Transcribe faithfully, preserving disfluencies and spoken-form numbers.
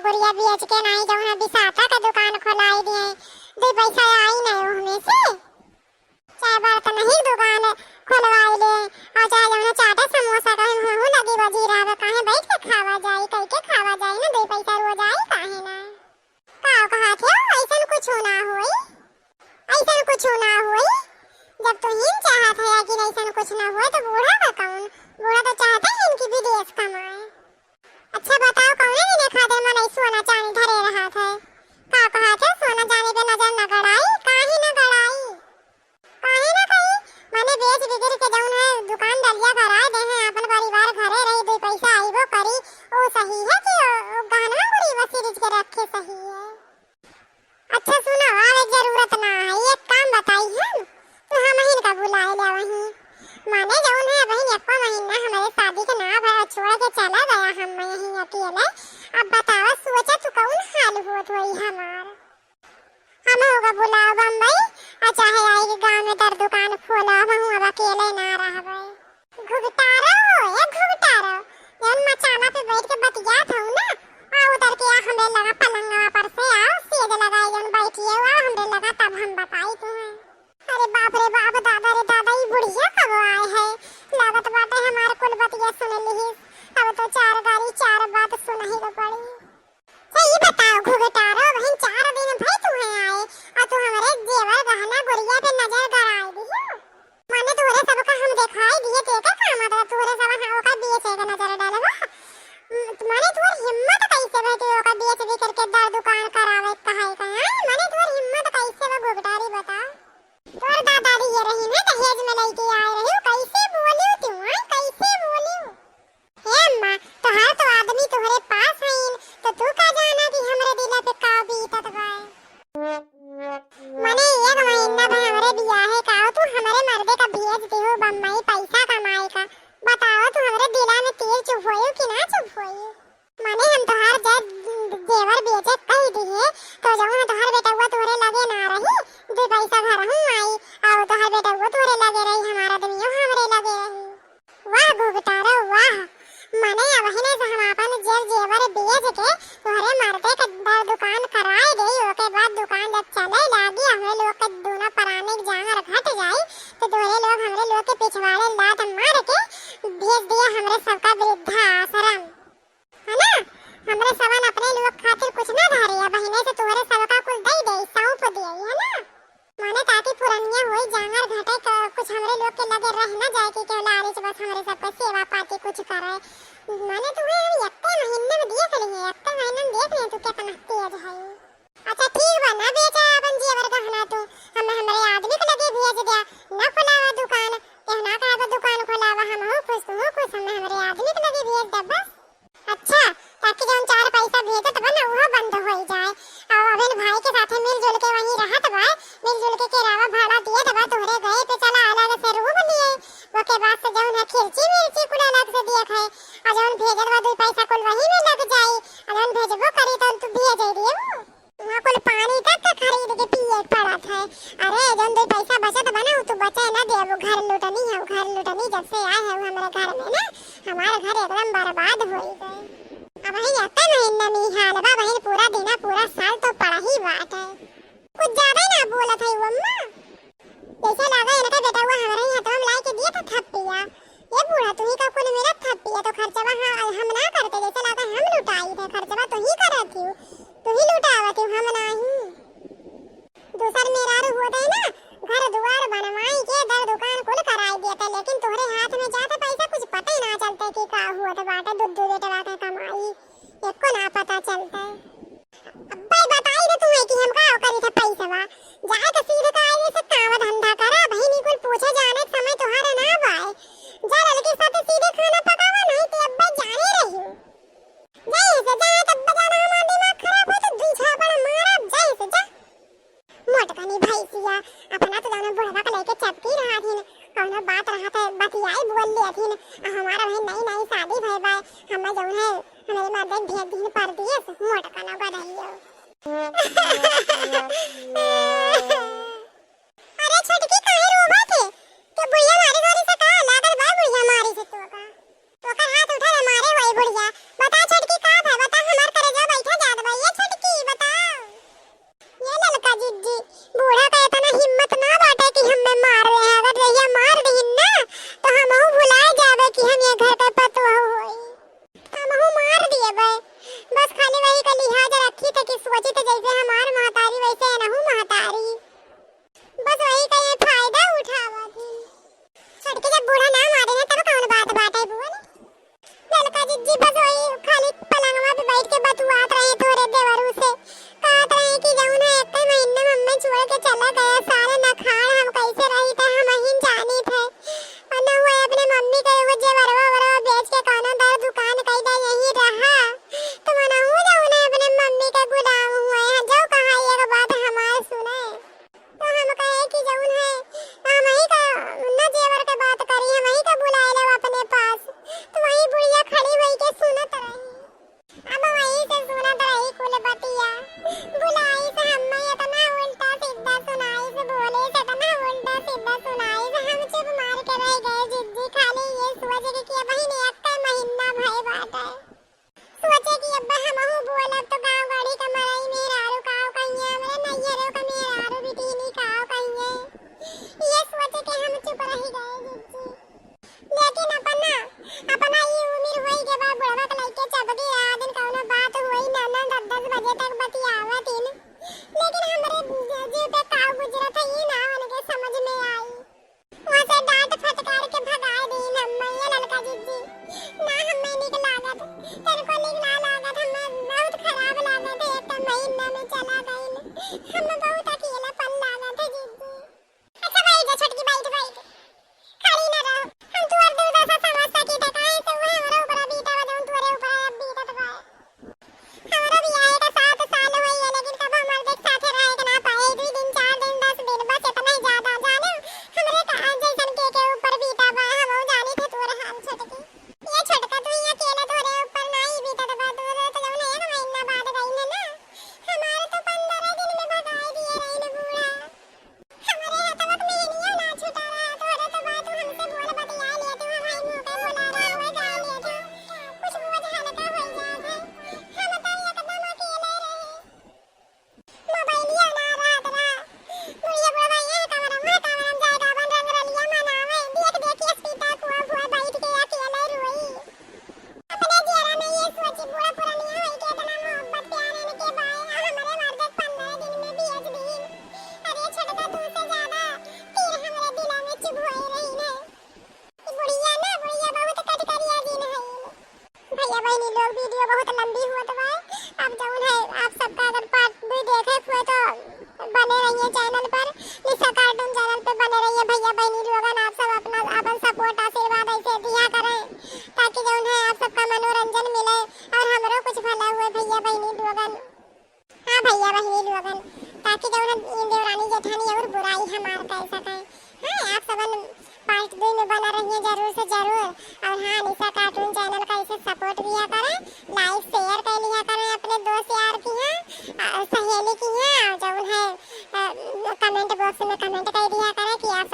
बोरिया बेच के नाहीं जौन है बिसाता का दुकान खोलाई दिए, दुई पैसा आई नाहीं ओहमे से। चाहे बर्तन ही दुकान खोलवाई ले, और चाहे जौन चाटा समोसा का हमहू लगी बजी रहबे, काहे बैठ के खावा जाई, कई के खावा जाई ना, दुई पैसा रोज आई, काहे ना। का कहत है, ऐसन कुछ ना होई, ऐसन कुछ ना होई। जब तू ही चाहत है कि ऐसन कुछ ना होई, तो बूढ़ा का कौन? बूढ़ा तो चाहते हैं इनकी विदेश कमाए। अच्छा बताओ, कौने दिन खातिर मनई सोना चांदी धरे रहत है? का कहत है, सोना चांदी पे नजर न गड़ाई, काहे न गड़ाई? काहे न कही? माने बेच बिगड़ के जौन है दुकान डलिया कराए दे हैं, अपन परिवार घरे रही, दुई पैसा आइबो करी, ओ सही है कि ओ, ओ गहनवा गुरी बसीरिज के रखे सही है? अच्छा सुनो, आवे जरूरत ना है, एक काम बताई हम, तू हमहिन का बुलाए ले वहीं। माने जौन है वहीं एको महीना हमारे शादी के ना भा छोड़ के चला गया, हम यहीं अकेले। अब बतावा, सोचा तू कौन हाल होत होई हमार। हम होगा बुलाओ बम्बई, आ चाहे आई के गाँव में दर दुकान खोला, हम अब अकेले ना रहबे। घुघटारो, ए घुघटारो, जौन मचाना पे बैठ के बतियात हऊ ना, आ उतर के आ हमरे लगा पलंगवा पर से आओ, सेज लगाई जौन बैठिए आओ हमरे लगा, तब हम बताई तुम्हें। अरे बाप रे बाप, दादा रे दादा, ई बुढ़िया कब आए है? लागत बाटे हमार कुल बतिया सुन लिहिस। अब तो चार गारी चार बात सुनही के पड़ी। अच्छा, ई बताओ घुघटारो बहिन, चार दिन भई तुहे आए, आ तू हमरे जेवर गहना गुरिया पे नजर गड़ाए दियो। माने तोहरे सबका हम देखाई दिए, तो एकर का मतलब? तोहरे सब हाँ ओका बेचे के नजर डाले बा? म-, माने तोहर हिम्मत कैसे भई तू ओका बेच बिकर के दर दुकान करावे कहाई का, हाँ? माने तोहर हिम्मत कैसे बा घुघटारी, बताओ? तोर दादा दिए रही ना, दहेज में लइके आए रही, कैसे बोलियो तू, हाँ? कैसे बोलियो? हे अम्मा, तोहार तो आदमी तोहरे पास हईन, तो तू का जाना कि हमरे दिला पे का बीतत बा? मने एक महीना भर हमरे बियाहे का, तू हमरे मर्दे का भेज दिहू बम्बई पैसा कमाए का। बताओ, तू हमरे दिला में तीर चुभोयू कि ना चुभोयू? मने हम तोहार जे-, जेवर बेचे कही दिहे, तो जौन तोहार बेटउआ तोहरे लगे ना रही, दुई पैसा घरहू आई, और तोहार बेटउआ तोहरे लगे रही, हमार आदमियो हमरे लगे रही। वाह घुघटारो वाह, मने अबहिने से हम आपन जेर जेवर बेच के तोहरे मर्दे के दर दुकान कराए देई, ओके बाद दुकान जब चले लागी, हमरे लोग के दोनों परानी के जांगर घट जाई, तो तोहरे लोग हमरे लोग के पिछवाड़े लात मार के भेज दिया हमरे सबका वृद्धाश्रम, है ना? हमरे सबन अपने लोग खातिर कुछ ना धरे, अबहिने से तोहरे सबका कुल दई देई, सौंप देई, है ना? माने ताकि पुरनिया होई, जांगर घटे क-, कुछ हमरे लोग के लगे रह न जाए कि केहू लालच बस हमरे सबके सेवा पाती कुछ करे। माने तुहे हम एक्के महीने में देख लिए, एक्के महीने में देख लिए तू कितना तेज है। अच्छा ठीक बा, ना बेचा अपन जेवर गहना तू, हम हमरे आदमी के लगे भेज द्या, ना खोलावा दुकान, केहू ना कहा दुकान खोलावा, हमहू खुश, तुहू खुश, हम हमरे आदमी के लगे भेज द्या बस। अच्छा, ताकि जौन चार पैसा भेजत बा ना, उहो बंद होई जाए। और अबहिन भाई के साथे मिलजुल के वहीं रहत बा, मिलजुल के किराया भाड़ा दियत बा, तोहरे गए पे चला अलग से रूम लिए, ओके बाद से जौन है खिरची मिर्ची कुल अलग से दिए खाए, और जौन भेजत बा दुई पैसा कुल वहीं में लग जाई, और जौन भेजबो करी तौन तू भेज दिए। वहाँ कुल पानी तक के खरीद के पिए के पड़त है। अरे, जौन दुई पैसा बचत बा ना, उ तू बचे ना देबू। घर लुटनी है, घर लुटनी जब से आए है उ हमारे घर में ना, हमार घर एकदम बर्बाद होई गए। अबहिन एक्के महीना में ई हाल बा, बहिन पूरा दिना पूरा साल तो पड़ा ही बात है। कुछ ज्यादा ही ना बोलत है वो अम्मा। जैसे लागा इनका बेटा हुआ हमारे ही हथवा में लाई के दिया था थप्पिया। ये बूढ़ा, तू ही का कुल मेरा थप्पिया, तो खर्चवा हाँ, हम ना करते, जैसे लागा हम लुटाई थे, खर्चवा तू ही करत थी, तू ही लुटावत थी, हम नाही। दूसर मेहरारू होत है ना, घर दुआर बनवाई के दर दुकान कुल कराई देते, लेकिन तोहरे हाथ में जात पैसा कुछ पता ही ना चलते कि का होत बाटे, दू दू बेटवा के कमाई एको ना पता चलते। अब्बे बताई दे तुम्हें कि हम का करी थे पैसवा, जाए तो सीधे का आइए से काम धंधा करा, बहिनी कुल पूछे जाने के समय तोहारे ना बाए। जा लड़की साथे सीधे खाना पकावा, नहीं ते अब्बे जाने रही। जय से जा, तब बजाना हमार दिमाग खराब हो तो दुई झापड़ मारा, जय से जा। मोटकनी भैंसिया, अपना तो जाने बुढ़वा के लेके चपकी रहा थी, कौनो बात रहा था, बतियाई बोल लिया थी, आ हमारा भाई नई नई शादी भय बा, हमें जौन है, हमारे मर्द भेज दिन परदेस, मोटकना गदहियो। अरे छोटकी, काहे रोवत है? ते बुढ़िया मारी धोरी से का लागल बा? बुढ़िया मारी से तो का? ओकर हाथ उठा रे, मारे होई बुढ़िया। बता छोटकी, का भय? बता, हमार करेजा बैठा जात सोची तो जैसे हमार महतारी वैसे एनहू महतारी। बस वही का ये फायदा उठावा थी। छोटकी जब बूढ़ा ना मारे ना तब कौन बात बाटे बोल। ललका जिज्जी बस वही खाली पलंगवा पे बैठ के बतुआत रहे तोरे देवरू से। कहत रहे कि जौन है एक महीने में अम्मा छोड़ के चला गया, सारे नखाड़ हम कैसे रही थे हम ही जानी थे। और न हुआ अपने मम्मी के एगो जेवरवा वरवा बेच के कौनो दर दुकान कई दे यही रहा। तो मनहू जौन है अपने मम्मी के गुलाम हुए हैं, जो कहा एक बात हमार सुने। तो हम कहे कि जौन है, हम ही का उन्ना जेवर के बात करी, हम ही का बुलाए लेब अपने पास। तो वही बुढ़िया खड़ी होई के सुनत रही। अब वही से सुनत रही कुल बतिया। बुलाई से हम्मे इतना उल्टा सीधा सुनाई से बोले से इतना उल्टा सीधा सुनाई से हम चुप मार के रह गए जिज्जी। खाली ये सोच के कि अब ही ने एक महीना भय बाटे। सोचे कि अब्बा हमहू बोलब तो गाँव गाड़ी का मरई मेहरारू काव कहिए, हमरे नैहरे का मेहरारू बिटिनी काव कहिए। ये सोचे के हम चुप रह गए जिज्जी। लेकिन अपना, अपना ये उम्र होई के बा बुढ़वा के लइके चबगी रात दिन कौनो बात होई ना, ना दस दस बजे तक बतियावत इन। लेकिन हमरे जीव पे काव गुजरत है ये ना उनके समझ में आई। वहाँ से डांट फटकार के भगाए दीन हम्मे, ये ललका जिज्जी। ना हम्मे नीक लागत, तनको नीक ना लागत, हम्मे बहुत खराब लागत है, एक महीना में चला गईन। हम्मे बहुत अकेलापन लागत है जिज्जी। अच्छा बैठ जा छोटकी, बैठ, बैठ। खड़ी ना रहो। हम तोर दुर्दशा समझ सकी थे, काहे से वह हमरे ऊपर बीता बा, जौन तोरे ऊपर अब बीतत बा। हमरो बियाहे का सात साल होई है, लेकिन कबो मर्द के साथे रहे के ना पाए। दुई दिन, चार दिन, दस दिन, बस इतना ही ज्यादा। जाने हमरे का जैसन के, के ऊपर बीता बा, हम जानी थे तोर हाल छोटकी। ये छोटका तू ही अकेले तोरे ऊपर ना ही बीतत बा, तोरे तो जौन एक महीना बाद गई है ना। हमारे तो पन्द्रह दिन में भगाए दिए रहे ना बूढ़ा। हमरे हथवा के मेहनिया ना छूटा रहा, तोरे तो बात हमसे बोल बतिया ले, तू हमारे मुंह पे बोला रहा, वो जान ले तू। कुछ बोझ हल्का हो जात है। हम तो एकदम अकेले रहे। मोबाइलिया ना रहत रहा। बुढ़िया बुढ़वा ये कमरा, वो कमरा में जाए, गावन रंग रलिया मनावे। देख देख के स्पीता कुआ हुआ बैठ के अकेले रोई। अपने जियरा में ये सोची बूढ़ा पुरनिया होई के इतना मोहब्बत प्यार इनके बाए, आ हमरे मर्द पन्द्रह दिन में बेच दीन। अरे छोटका तू से ज्यादा तीर हमरे दिला में चुभोए रही ने। ई बुढ़िया ना, बुढ़िया बहुत कटकरिया जिन है। भैया बहनी लोग, वीडियो बहुत लंबी हुआ तो भाई, अब जौन है आप सबका अगर पार्ट दो देखे हुए तो बने रहिए चैनल पर, निशा कार्टून चैनल पे बने रहिए। भैया बहनी लोगन आप सब अपना अपन सपोर्ट आशीर्वाद ऐसे दिया करें ताकि जौन है आप सबका मनोरंजन मिले और हमरो कुछ भला हुए भैया बहनी लोगन। हाँ भैया बहनी लोगन, ताकि जौन इन देवरानी जेठानी और बुराई हमार कह सकें। हाँ, आप सबन पार्ट दो में बना रहिए जरूर से जरूर। और हाँ, निशा कार्टून चैनल का इसे सपोर्ट किया करें, लाइक शेयर कर लिया करें अपने दोस्त यार की यहाँ, और सहेली की यहाँ, और जौन है कमेंट बॉक्स में कमेंट कर दिया करें कि आप